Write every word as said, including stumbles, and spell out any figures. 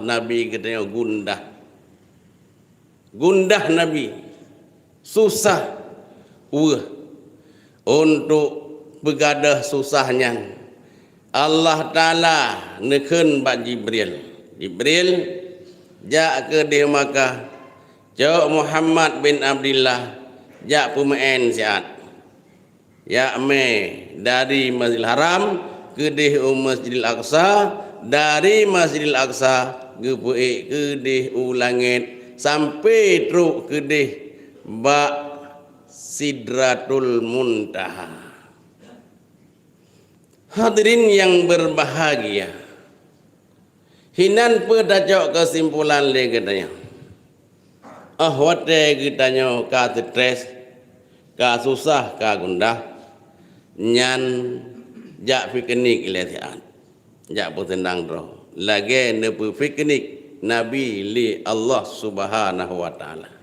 Nabi geutanyoe gundah. Gundah Nabi, susah weueh. Untuk peugadôh susah nyan, Allah Taala neukheun bak Jibril, "Jibril, jak keudeh Makkah, cok Muhammad bin Abdillah, jak peumeu'en siat." Jak mè dari Masjidil Haram keudeh u Masjidil Aqsa, dari Masjidil Aqsa geupeuék keudeh u langét sampoe trok keudeh bak Sidratul Muntaha. Hadirin yang berbahagia, hinan peue tacok keusimpulan lé geutanyoe. Óh watée geutanyoe ka stres, ka susah, ka gundah, nyan jak piknik ilée siat, jak peuseunang droe, lagée neupeupiknik Nabi lé Allah Subhanahu wa Taala.